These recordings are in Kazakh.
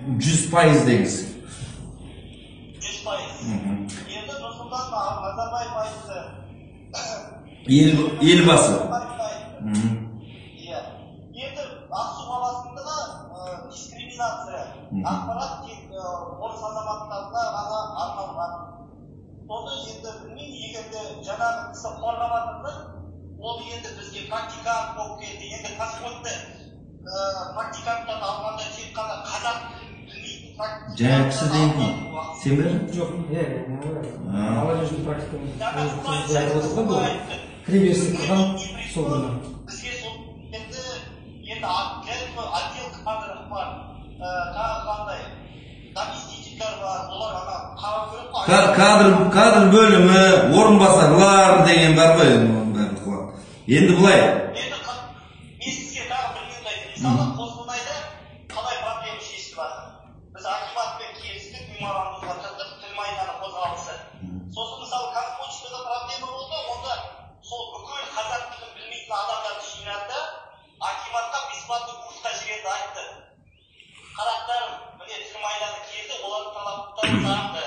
100% деңіз. 100%. Енді Нұрсұлтан Назарбаев айтты. Елбасы. Иә. Енді Ақсу қаласында дискриминация. Ақпарат тек орыс азаматтарына ғана арналған. Соны енді білмеймін, егер де жаңағы кісі қорғап жатыр, ол енді бізге практикант болып келді. Енді Қазпошта практиканттарды алғанда тек қана қазақ білмейтін. Жаңа кісі деген кім? Сен бе? Жоқ, иә, молодежный практика бұл кіреберісте тұрған сол күні. Бізге сол енді отдел кадров бар, тағы қандай заместительдер бар, олар ана қарау керек қой. Кадр бөлімі, орынбасарлар деген бар ғой, енді оның бәрін қылады. Енді былай. Енді мен сізге тағы бір минут айтайын. Мысалы, Қостанайда қалай проблема шешіліп жатыр? Біз акиматпен келістік, меморандумға кірдік, тіл майданы қозғалысы. Сосын, мысалы, Қазпочтада проблема болды, онда сол бүкіл қазақ тілін білмейтін адамдарды жинады да, акиматқа бесплатный курсқа жіберді, айтты. Қарақтарым, міне, тіл майданы келді, олардың талаптары заңды.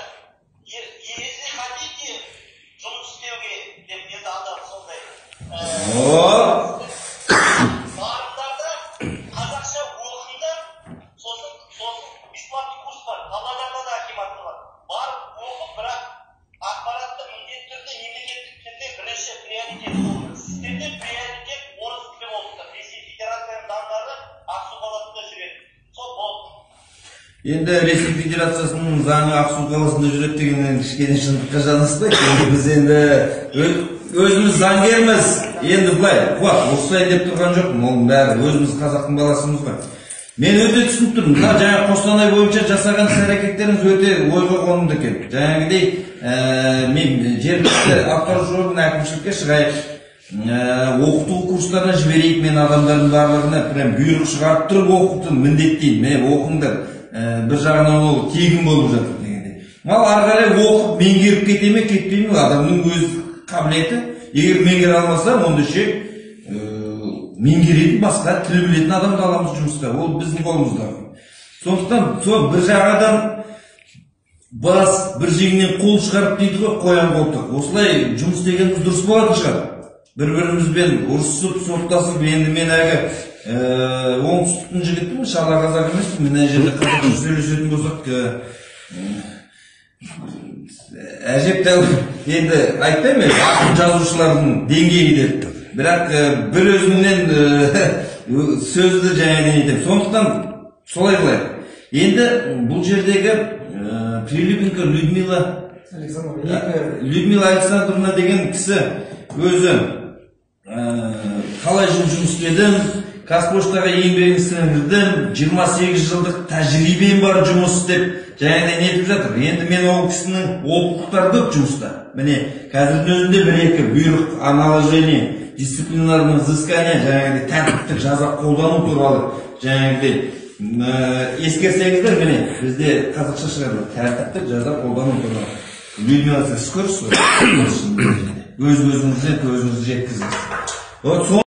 Если хотите жұмыс істеуге деп, енді адам сондай. Барыңдар да қазақша оқыңдар, сосын бесплатный курс бар, Павлодарда да акиматта бар. Барып оқып, бірақ ақпаратты міндетті түрде мемлекеттік тілде, бірінші приоритет сол. Сіздерде приоритет орыс тілі болып тұр. Ресей Федерацияның заңдары Ақсу қаласында жүреді. Сол болды. Енді Ресей Федерациясының заңы Ақсу қаласында жүреді дегеннен кішкене шындыққа жанаспайды. Енді біз енді өзіміз заңгерміз. Енді былай, Қуат, ұрысайын деп тұрған жоқпын. Оның бәрі өзіміз қазақтың баласымыз ғой. Мен өте түсініп тұрмын. Мына жаңа Қостанай бойынша жасаған іс әрекеттеріңіз өте ойға қонымды екен. Жаңағыдай, мен жергілікті атқарушы орган әкімшілікке шығайық, оқыту курстарына жіберейік. Мен адамдардың барлығына прям бұйрық шығарып тұрып оқыту міндеттеймін. Міне, оқыңдар. Бір жағынан ол тегін болып жатыр дегендей. Ал ары қарай оқып меңгеріп кете ме, кетпей ме, адамның өз қабілеті. Егер меңгере алмаса, онда ше, меңгеретін басқа тіл білетін адамды аламыз жұмысқа. Ол біздің қолымызда. Сондықтан сол бір жағадан бас, бір жеңнен қол шығарып дейді ғой, қоян қолтық. Осылай жұмыс істегеніміз дұрыс болатын шығар. Бір-бірімізбен ұрысып, соттасып, енді мен әлгі оңтүстіктің жігітімін, шала қазақ емеспін. Мына жерде қазақша сөйлесетін болсақ, әжептәуір енді айтпаймын мен ақын жазушылардың деңгейі деп. Бірақ бір өзімнен сөзді жаңағыдай нетемін. Сондықтан солай қылайық. Енді бұл жердегі Прилипенко Людмила Александровна, екі Людмила Александровна деген кісі өзі қалай жыл жұмыс істедім, Қазпоштаға еңбегін сіңірдім, 28 жылдық тәжірибем бар жұмыс істеп, жаңағыдай нетіп жатыр. Енді мен ол кісінің олқылықтары көп жұмыста. Міне, қазірдің өзінде бір-екі бұйрық о наложении дисциплинарного взыскания, жаңағыдай тәртіптік жаза қолдану туралы жаңағыдай, ескерсеңіздер, міне, бізде қазақша шығарды, тәртіптік жаза қолдану туралы. Людмила, сіз көрсіз ғой, өз көзіңізден көзіңізді жеткіздіңіз. Вот.